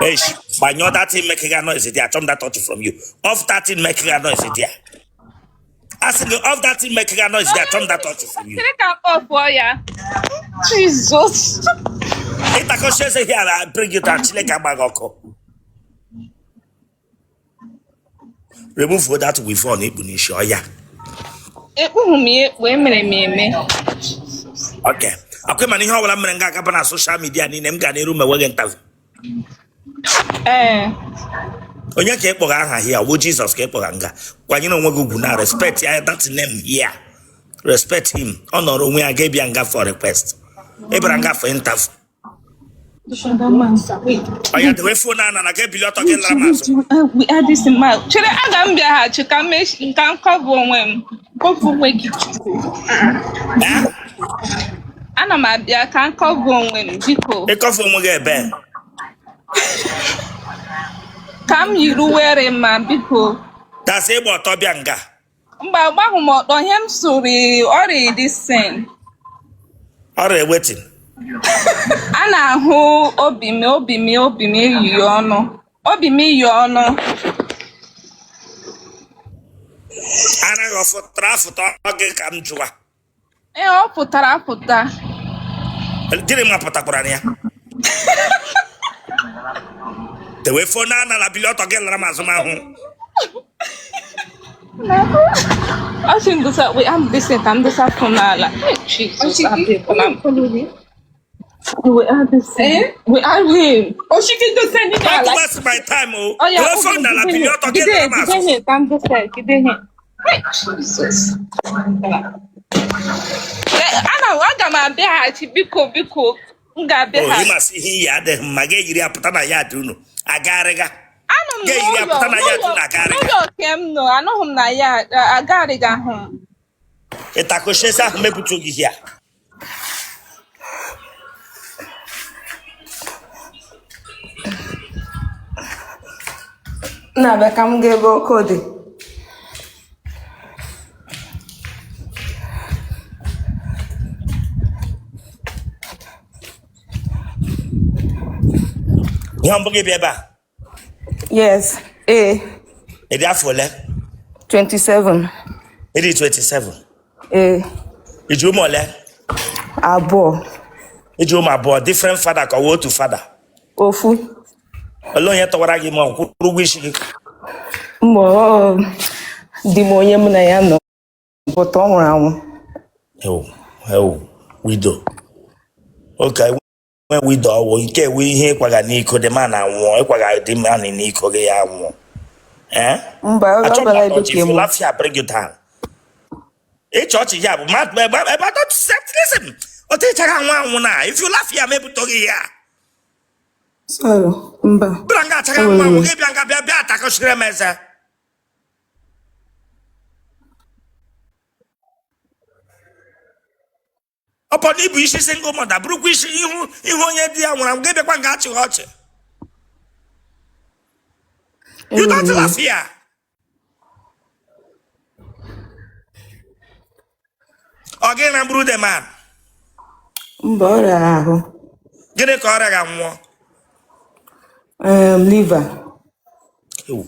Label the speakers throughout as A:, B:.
A: Eish, gbanyụọ that thing making a noise there. Achọ m that touch from you. Off that thing making a noise there. Asị gị off that thing making a noise there. Achọ m that touch from you.
B: Chere ka m kpọpụọ ya. Jesus.
A: Ịtakọchi eze here, I bring you down. Chineke agba gị ọkụ. Remove that weave on i kpu n'isi ọya.
B: Ekpughị m ya ekpu, emere m eme.
A: Okay. Akwa mana ihe ọbụla m mere nga agaba na social media niile m ga n'iru ma enweghị interview.
B: Ee.
A: Onye ka ị kpọga aha here? Ọ bụ Jizọs ka ị kpọga nga. Kwanyere onwe gị ugwu na respect ya that name here. Respect him. Ọ nọrọ onwe ya ga-ebịa nga for request. Ị bịara nga for interview. Ọya dewe phone ana na ga-ebili ọtọ gị lara m azụ.
B: We add this in my chere aga m bịaghachi ka m ka m cover onwe m cover onwe gị.
A: Eh?
B: Ana m abịa ka m cover onwe m biko.
A: Ị cover onwe gị ebe?
B: Ka m yiri uwe rị mma biko.
A: Dasị ịgba ọtọ bịa nga.
B: Mba, agbahụ m ọtọ ihe m sụrụ ọrịa this thing.
A: Ọrịa wetin?
B: A na-ahụ obi m obi m obi m iyi ọnụ obi m iyi ọnụ.
A: Anaghị ọ fụtara afụta ọ gị ka m jụwa.
B: Ee, ọ pụtara apụta.
A: Gịnị ma pụtakwara na ya? Dewe phone ana na bili ọtọ gị lara m azụ m ahụ.
B: Ọ sị m dosa wait, I'm this ka m dosa phone n'ala. Jesus, abịa m. We are the same. We are him.
A: Don't waste my time o. Dewe phone n'ala bili ọtọ gị lara m azụ.
B: Jide ka m dosa jide him. Jesus. Ana aga m abịaghachi biko biko m
A: O
B: ga-abịaghachi.
A: ịmasị ihe iyi adịghị mma ga eyiri apụta na ya dị unu agarịga.
B: Anọ m
A: Ga eyiri
B: n'ụlọ
A: apụta na ya dị
B: n'ụlọ
A: unu agarịga.
B: n'ụlọ ke m nọ anọghị m na ya agarịga ahụ m.
A: Ịtakọchesi ahụ mepụta gị hia.
C: Na-abịa ka m gaa ebe ọkụ dị.
A: Ihe mbụ gị bịa ebe a.
C: Yes, ee.
A: Ị dị afọ ole?
C: 27.
A: Ị dị 27.
C: Ee.
A: I ji ụmụ ole?
C: Abụọ.
A: I ji ụmụ abụọ, different father ka ọ wụ otu father?
C: Ofu.
A: Olee onye tọwara gị ma ọ kwụrụ ụgwọ isi gị?
C: Mgbe ọ di m onye mụ na ya nọ but ọ nwụrụ anwụ.
A: Ewu, ewu, widow. Okay, nwe widow ọwụ nke ewu ihe ịkwaga n'iko the man anwụọ ịkwaga the man n'iko gị ya anwụọ. Eh?
C: Mba, ọ
A: Achọ m
C: bịara
A: ọchị,
C: ebe
A: if you
C: m.
A: laugh here, bring you down. Ịchị ọchị ya bụ mad ebe ebe listen otu ịchara anwụ anwụ na if you laugh here mebụtọ gị ya.
C: Sorry, mba.
A: Bịara nga achara anwụ anwụ gị bịa nga bịa bịa atakọchiri m eze. Ọpọ na ịbụ isi single mother bụrụkwa isi ihu ihu onye di ya nwụrụ anwụ gị bịakwa nga achịghị ọchị. You don't laugh here. Ọ gị na bụrụ the man?
C: Mba, ọ rịara ahụ.
A: Gịnị ka ọ rịara nwụọ?
C: Liver.
A: Ewu.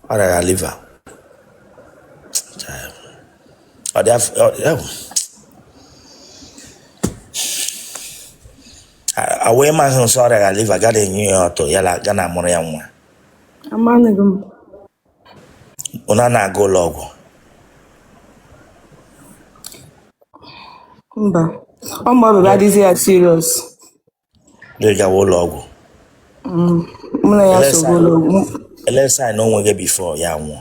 A: Ọ rịara liver. Ọ dị afọ ewu. A wee ma ahụ nsọ ọ rịara liver ga na-enye ya ọtọ ya ga na-amụrụ ya nwa.
C: Amaghị m.
A: Unu a na-aga ụlọ ọgwụ?
C: Mba. Ọ ma ọ bịa adịghị ya serious.
A: Gị gawa ụlọ ọgwụ?
C: Mụ na ya so ụlọ ọgwụ.
A: Ele sign o nweghị before ya nwụọ?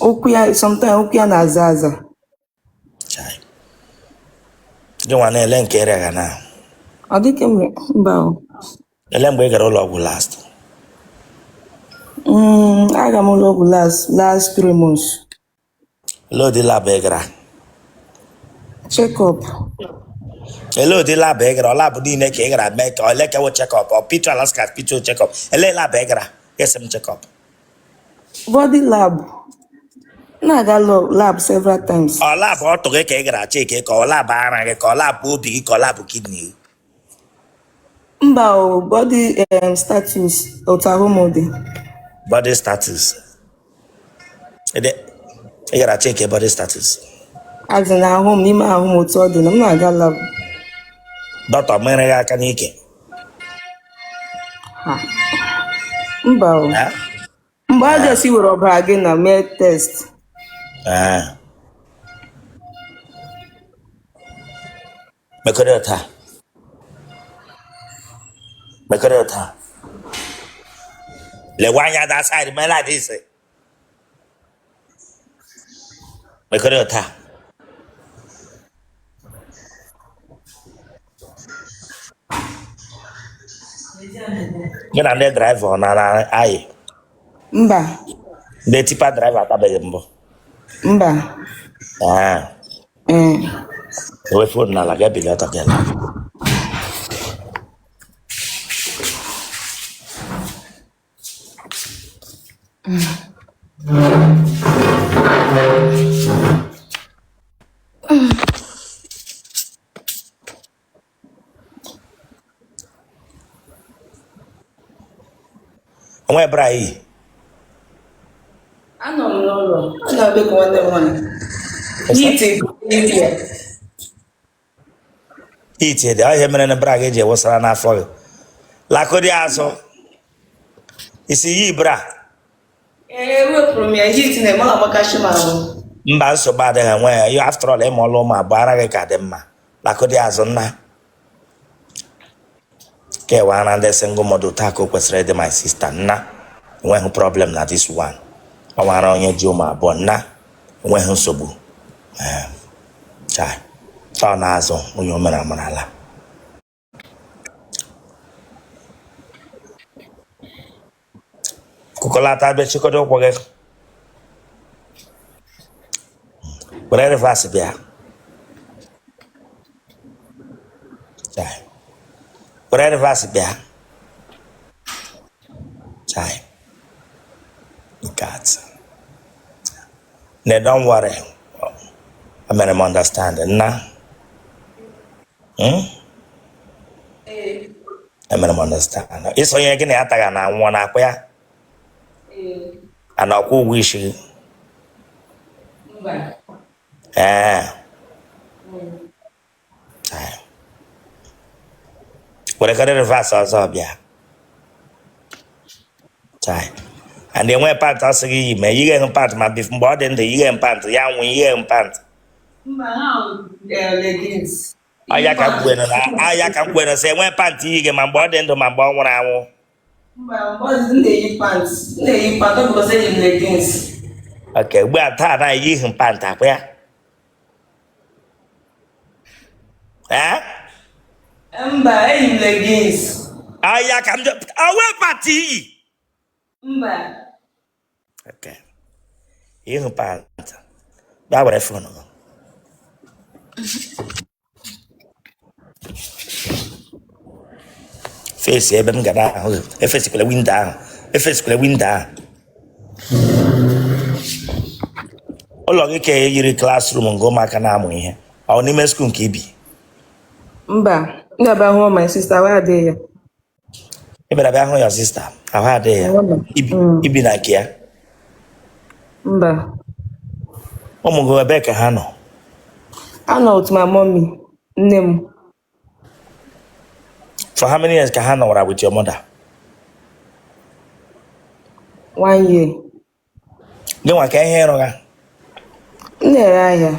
C: Ụkwụ ya sometimes ụkwụ ya na-aza aza.
A: Chai. Gị nwa na-ele nke ịrịa ga na?
C: Ọ dịghị mba o.
A: Ele mgbe ị gara ụlọ ọgwụ last?
C: Aga m ụlọ ọgwụ last last 3 months.
A: Ele ụdị lab ị gara?
C: Check up.
A: Ele ụdị lab ị gara? Ọ lab niile ka ị gara mee ka ole ka wụ check up? Ọ P2 Alaska P2 check up. Ele lab ị gara? Esi m check up.
C: Body lab. M na-aga lab several times.
A: Ọ lab ọtụ gị ka ị gara check, ka ọ lab ara gị, ka ọ lab obi gị, ka ọ lab kidney gị?
C: Mba o, body status, otu ahụ m dị.
A: Body status. Ị gara check body status?
C: As in ahụ m, n'ime ahụ m, otu ọ dị na m na-aga lab.
A: Dọkịta mere gị aka n'ike?
C: Ha. Mba o.
A: Eh?
C: Mgbe a just were ọbara gị na mee test.
A: Eh. Mekọrọ taa. Mekọrọ taa. Lewe anya that side mee like this. Mekọrọ taa. Gị na ndị driver ọ nara ayị?
C: Mba.
A: Ndị tipper driver atabeghị mbụ?
C: Mba.
A: Ah.
C: Ee.
A: Ewe phone n'ala gị ebili ọtọ gị ala. Onwe bra yi?
C: Anọ m n'ụlọ. Anọ m dịka nwanne m nwaanyị. Heat heat ya.
A: Heat dị ọ ihe mere na bra gị ji ewesara n'afọ gị. Lakụdị azụ. Isi yi bra.
C: Ee, ewepụrụ m ya, heat na-eme ọ na-agbakashi m ahụ.
A: Mba, nsogbu adịghị enwe ya. You, after all, ịmụọla ụmụ abụọ, ara gị ka dị mma. Lakụdị azụ nna. Kewa ara ndị single mother taa ka o kwesịrị ịdị, my sister. Nna, enweghị problem na this one. Ọ nwara onye ji ụmụ abụọ, nna, enweghị nsogbu. Ee, chai, ọ na-azụ onye o mere amarala. Kụkọlata bịa chịkọta ụkwụ gị were reverse bịa. Chai, were reverse bịa. Chai, look at ne. Don't worry, I mere m understand, nna. Emere m understand. Ịsonye gị na ya taga na nwụọ na akwa ya a na ọkwụ ụgwọ isi gị?
C: Mba.
A: Ee. Chai. Were karị reverse ọzọ bịa. Chai. And enwe pant ọ sị gị yi ma yighe pant ma mgbe ọ dị ndụ yighe pant ya nwụ yighe pant.
C: Mba, ha leggings.
A: Ọya ka m kwere na aya ka m kwere sị enwe pant iyi gị ma mgbe ọ dị ndụ ma mgbe ọ nwụrụ anwụ.
C: Mba, mgbe ọ dị m na-eyi pant. M na-eyi pant, ọ bụ eyi m leggings.
A: Ok, ugbu a taa na eyighị pant akwa ya. Ee?
C: Mba, eyi m leggings.
A: Ọya ka m onwe pant iyi.
C: Mba.
A: Ok. Ihu pant. Bịa were phone gị. Face ebe m ga na-ahụ gị. Efesikwala window ahụ. Efesikwala window ahụ. Ụlọ gị ka yiri classroom nke ụmụaka na-amụ ihe. Ọ n'ime school nke ibi?
C: Mba, m ga-abịa hụ my sister, ahụ adịghị ya.
A: Ị bịara bịa hụ your sister, ahụ adịghị ya?
C: Mba.
A: Ibi ibi na nke ya?
C: Mba.
A: Ụmụ gị, ebee ka ha nọ?
C: Anọ with my mommy, nne m.
A: For how many years ka ha nọwara with your mother?
C: One year.
A: Gị nwa, ka ihe ịrụ ha?
C: M na-ere ahịa.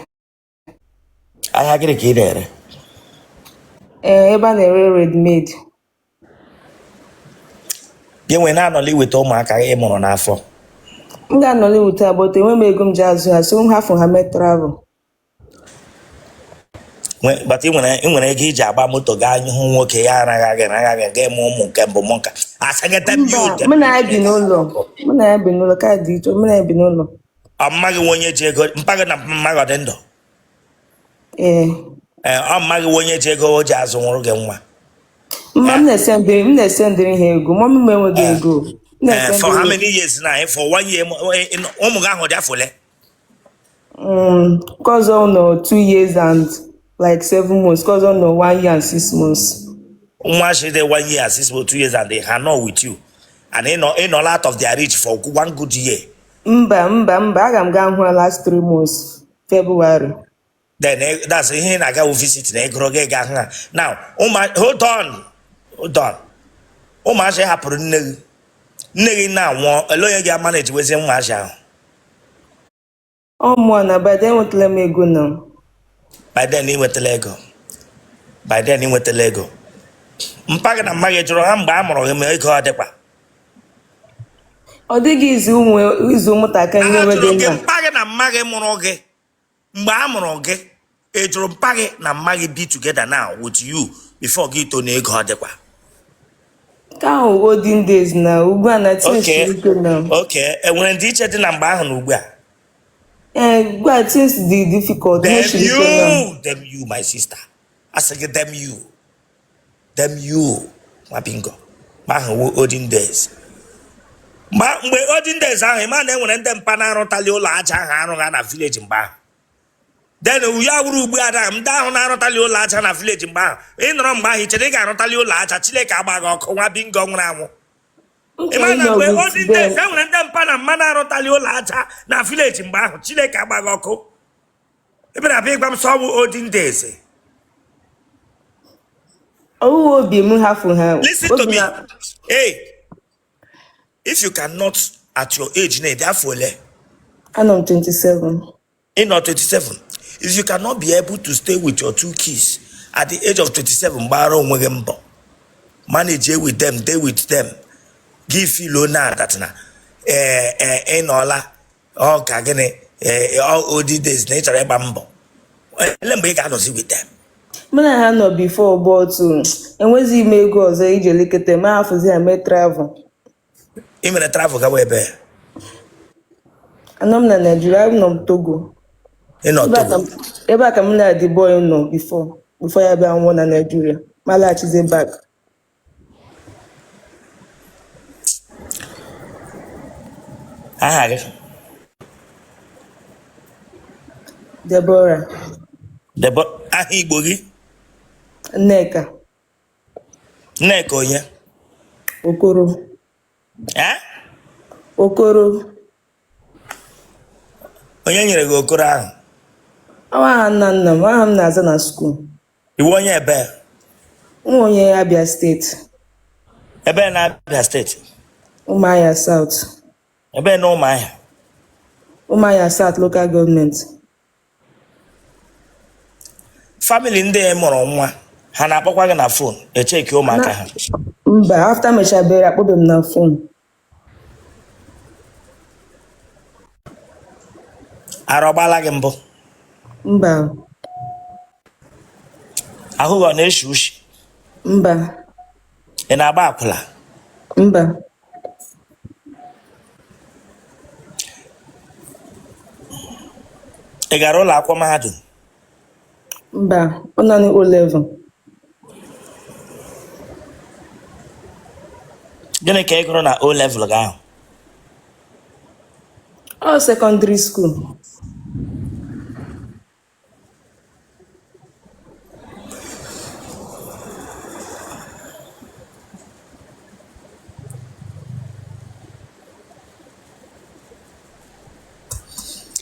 A: Ahịa gịnị ka ị na-ere?
C: Ee, ebe a na-ere ready made.
A: Gị nwee na-anọla iweta ụmụaka ị mụrụ n'afọ?
C: M ga-anọli wute ha, but enwe m ego m ji azụ ha, so m hafụ ha mee travel.
A: But ị nwere ego iji agba moto gaa hụ nwoke ya anaghị gị anaghị gị ga eme ụmụ nke mbụ mụ nka asagata m.
C: Mba, mụ na ya bi n'ụlọ. Mụ na ya bi n'ụlọ, ka dị iche, mụ na ya bi n'ụlọ.
A: Ọ mma gị nwe onye ji ego? Mpa gị na mma gị ọ dị ndụ?
C: Ee.
A: Ee, ọ mma gị nwe onye ji ego o ji azụ nwụrụ gị nwa?
C: Mma m na-esendịrị ha ego. Mommy m enweghị ego. M
A: Ee, for
C: na-esendịrị
A: how
C: ha.
A: many years na? For one year, ụmụ gị ahụ dị afọ ole?
C: Nke ọzọ nọ 2 years and like 7 months. Nke ọzọ nọ 1 year and 6 months.
A: Nwa shi dị 1 year 6 months, 2 years and they are not with you and ị nọ, ị nọla out of their reach for one good year.
C: Mba, mba, mba, aga m gaa hụ ha last 3 months, February.
A: Then that's ihe ị na-aga wụ visit na ịgụrụ gị ga hụ ha now. Ụmụ, hold on, hold on. Ụmụazị hapụrụ nne gị, nne gị na-anwụọ, ele onye ga-amanage wezie ụmụazị ahụ?
C: Ọ mụọ na by then enwetala m ego na.
A: By then ị nwetala ego. By then ị nwetala ego. Mpa gị na mma gị jụrụ ha mgbe a mụrụ gị ma ego ọ dịkwa?
C: Ọ dịghị izu ụmụ izu ụmụntakịrị
A: A
C: na-enweghị
A: jụrụ gị
C: nna.
A: mpa gị na mma gị mụrụ gị, mgbe a mụrụ gị, ị jụrụ mpa gị na mma gị be together now with you before gị to na ego ọ dịkwa?
C: Nke ahụ olden days, na ugbu a na things
A: Okay.
C: siri ike na.
A: Okay, enwere ndị iche dị na mgbe ahụ na ugbu a?
C: Ee, ugbu a things dị difficult, ihe
A: Damn
C: siri ike na.
A: you, damn you, my sister. Asị gị damn you, damn you, nwa bingo. Mgbe ahụ wụ olden days. Mgbe olden days ahụ, ị ma na enwere ndị mpa na-arụtali ụlọ aja ahụ arụgha na village mgbe ahụ. Then ya wuru ugbu a na ndị ahụ na-arụtali ụlọ aja na village mgbe ahụ, ị nọrọ mgbe ahụ, ị chere ị ga-arụtali ụlọ aja? Chineke agba gị ọkụ, nwa bingo nwụrụ anwụ.
C: M
A: Ị ma
C: chọrọ
A: na
C: ịnọ
A: mgbe
C: with
A: olden days
C: them.
A: e nwere ndị mpa na mma na-arụtali ụlọ aja na village mgbe ahụ. Chineke agba gị ọkụ. Ị bịara abịa ịgwa m sọ ọ bụ olden days.
C: Ọwụwa obi m hafụ ha.
A: Listen to
C: Obi
A: me.
C: na.
A: Hey, if you cannot at your age na ịdị afọ ole?
C: Anọ m 27.
A: Ị nọ 27. If you cannot be able to stay with your two kids at the age of 27, gbara onwe gị mbọ, manage with them, dey with them, gị feel na that na ee ee ị nọọla ọ ka gịnị ee ọ olden days na ị chọrọ ịgba mbọ, ele mgbe ị ga-anọzi with them?
C: Mụ na ha nọ before, but enwezighị m ego ọzọ iji elekọta ma hafụzi ha mee travel.
A: Ị mere travel gawa ebe?
C: Anọ m na Nigeria, anọ m Togo.
A: Ị nọ
C: Ebe a ka
A: Togo?
C: Ebe a ka m na the boy nọ before ya bịa nwụọ na Nigeria, ma laghachizie back.
A: Aha gị?
C: Deborah.
A: Debo, aha Igbo gị?
C: Nneka.
A: Nneka onye?
C: Okoro.
A: Eh?
C: Okoro.
A: Onye nyere gị Okoro ahụ?
C: Ọ aha nna nna m, aha m na-aza na school.
A: Iwu onye ebe?
C: Nwa onye Abia State.
A: Ebe na Abia State?
C: Ụmụahịa South.
A: Ebe na Ụmụahịa?
C: Ụmụahịa South Local Government.
A: Family ndị mụrụ nwa ha na-akpọkwa gị na phone echeki ụmụaka ha?
C: Mba, after mechabere, akpọbe m na phone.
A: Ara ọgbala gị mbụ?
C: Mba.
A: Ahụ gị ọ na-eshi ushi?
C: Mba.
A: Ị na-agba akwụla?
C: Mba.
A: Ị gara ụlọ akwụkwọ mahadum?
C: Mba, ọ naanị O level.
A: Gịnị ka ị gụrụ na O level gị ahụ?
C: Ọ secondary school.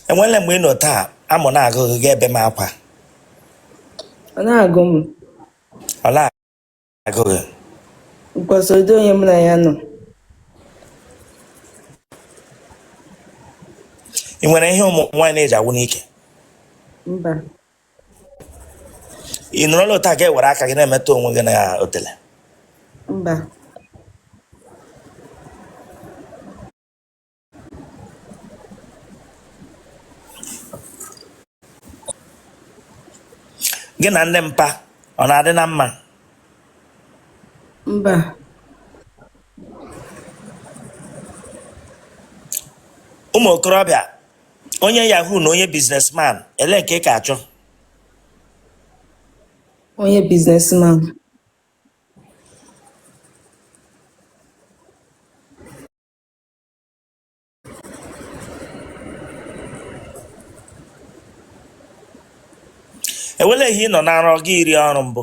A: Enwele mgbe ị nọ taa amụ na-agụ gị ga ebe m akwa?
C: Ọ na-agụ m.
A: Ọ na-agụ gị?
C: Because ụdị onye mụ na ya nọ.
A: Ị nwere ihe ụmụ nwaanyị na-eji agwụ n'ike?
C: Mba.
A: Ị nọrọla otu a ga ewere aka gị na-emetụ onwe gị na otele?
C: Mba.
A: Gị na ndị mpa ọ na-adị na mma?
C: Mba.
A: Ụmụ okorobịa onye yahoo na onye businessman, ele nke ị ka achọ?
C: Onye businessman.
A: Ihe ị nọ na nrọ gị iri ọrụ mbụ?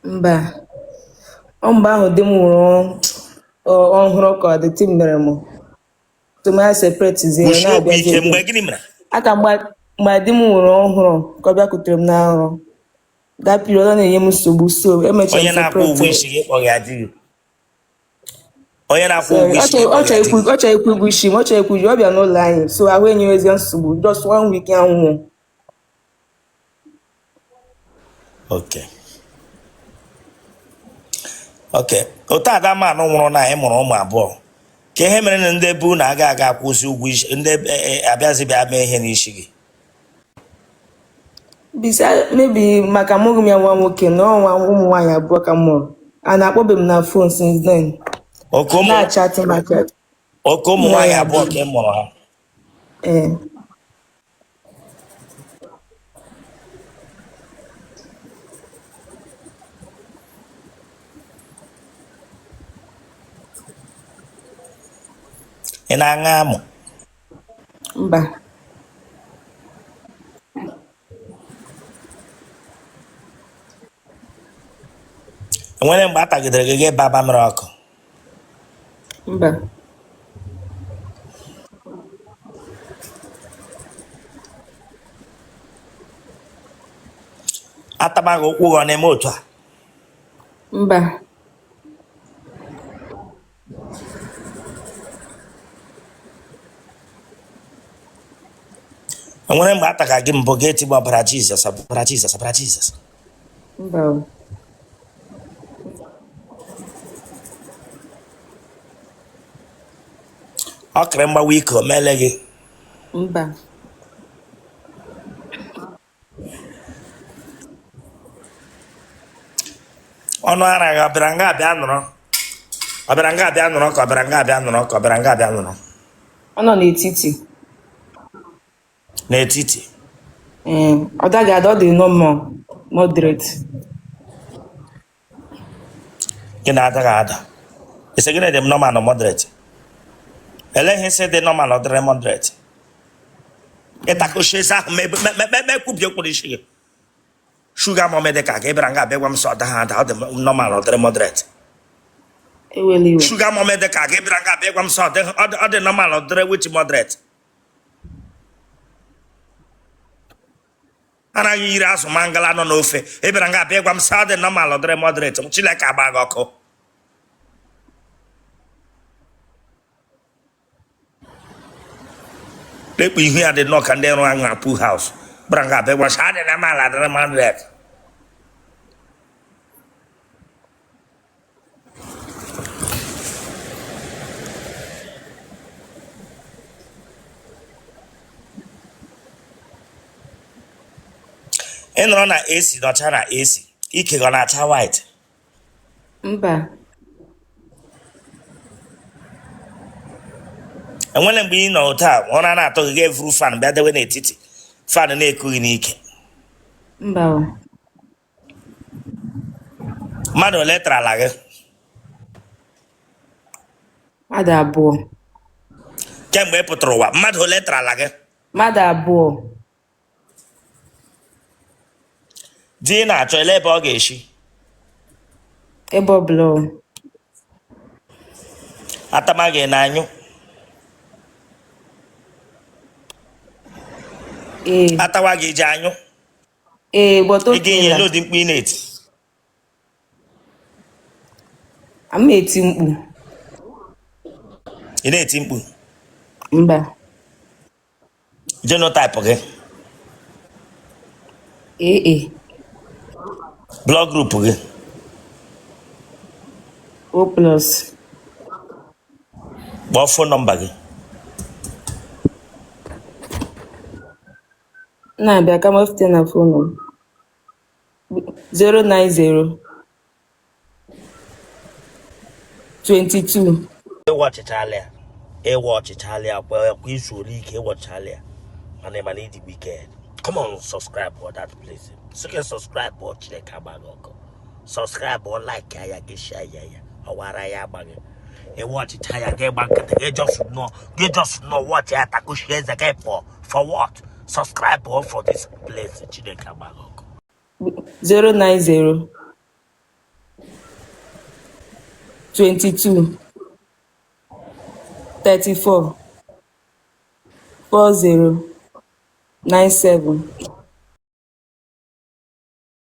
C: Mba. Ọ mgbe ahụ di m nwụrụ ọhụrụ ka ọ dị ti mere m. So m ya separate zie
A: Kwuchie okwu
C: na-abịazi
A: ike
C: again.
A: mgbe gịnị mere?
C: Aka mgbe di m nwụrụ ọhụrụ ka ọ bịakwutere m na nrọ. That period ọ na-enye m nsogbu, so emechara
A: Onye
C: m
A: na-akwụ ụgwọ
C: separate.
A: isi gị kpọrọ ya di gị. Onye na-akwụ
C: Sorry,
A: ụgwọ
C: ọ
A: isi gị
C: chọrọ ọ
A: kpọrọ ya
C: chọrọ
A: di
C: ikwu
A: gị.
C: ọ chọrọ ikwu ụgwọ isi m, ọ chọrọ ikwu, ọ bịa n'ụlọ anyị, so ahụ enyeghịzi nsogbu, just one week ya nwụọ.
A: Okay. Okay. Otu ada manụ nwụrụ na ị mụrụ ụmụ abụọ. Ka ihe mere na ndị be unu aga aga akwụsị ụgwọ isi ndị abịazi bịa mee ihe n'isi gị.
C: Bisa maybe maka mụrụ m ya nwa nwoke na ọnwa ụmụ nwaanyị abụọ ka m mụrụ. A na-akpọbe m na phone since then.
A: Oke ụmụ
C: Na-achatị m achat.
A: oke ụmụ
C: Ụmụ
A: nwaanyị
C: nwaanyị
A: abụọ
C: abụọ.
A: ka ị mụrụ ha.
C: Ee.
A: Ị na-aṅụ amụ?
C: Mba.
A: Enwere mgbe a tagidere gị gị baba mere ọkụ?
C: Mba.
A: Atamaghị ụkwụ gị ọ na-eme otu a?
C: Mba.
A: Enwere mgbe a taga gị mbụ gị etigbu ọbara Jizọs, ọbara Jizọs, ọbara Jizọs?
C: Mba. O.
A: Ọ kịrị mgbawa ike o meele gị?
C: Mba.
A: Ọnụ ara gị ọ bịara nga abịa nọrọ? Ọ bịara nga abịa nọrọ ka ọ bịara nga abịa nọrọ ka ọ bịara nga abịa nọrọ?
C: Ọ nọ n'etiti.
A: N'etiti.
C: Ee, ọ daghị ada, ọ dị normal, moderate.
A: Gị na-adaghị ada. Ị sị gịnị dị m normal na moderate? Ele ihe sị dị normal ọ dịrị moderate? Ịtakọchi eze ahụ ma ekwubi okwu n'isi gị. Sugar mummy dị ka gị bịara nga abịa gwa m sị ọ daghị ada, ọ dị normal ọ dịrị moderate.
C: Ewela iwe.
A: Sugar mummy dị ka gị bịara nga abịa gwa m sị ọ dị normal ọ dịrị which moderate. Anaghị yiri azụ mangala nọ n'ofe ị bịara nga abịa gwa m sị ọ dị normal ọ dịrị moderate. Chineke agba gị ọkụ. Lekpu ihu ya dị nnọọ ka ndị rụ aṅụ apụ house bịara nga abịa gwa sị ọ dị normal ọ dịrị moderate. Ị nọrọ na AC nọcha na AC ike gị ọ na-acha white?
C: Mba.
A: Enwere mgbe ị nọ taa ụra na-atọ gị ga-evuru fan bịa dewe n'etiti fan na-eku gị n'ike?
C: Mba o.
A: Mmadụ ole tarala gị?
C: Mmadụ abụọ.
A: Kemgbe ị pụtara ụwa mmadụ ole tarala gị?
C: Mmadụ abụọ.
A: Di ị na-achọ ele ebe ọ ga-esi?
C: Ebe ọbụla o.
A: Atama gị na-anyụ?
C: Ee.
A: Atawa gị ji anyụ?
C: Ee, but
A: Ị ga-enye
C: o teela.
A: ele ụdị mkpu ị na-eti?
C: M eti mkpu.
A: Ị na-eti mkpu?
C: Mba.
A: Genotype gị?
C: AA.
A: Blood group gị?
C: O plus.
A: Kpọọ phone number gị.
C: Na-abịa ka m wepụta na phone m. 090 22.
A: Ịwọchichala ya, ịwọchichala ya kwa kwa izu ole ike ịwọchichala ya, mana mana ịdị wicked. Come on, subscribe for that place. Sị subscribe ọ Chineke agba gị ọkụ. Subscribe ọ, like ya, gị share ya, ya ọwara ya agba gị. Ịwọchicha ya gị gba nkịtị gị just nọ, gị just nọ watch ya takushi eze gị pụọ for what? Subscribe all for this place. Chineke agba gị ọkụ.
C: 090 22 34 40 97.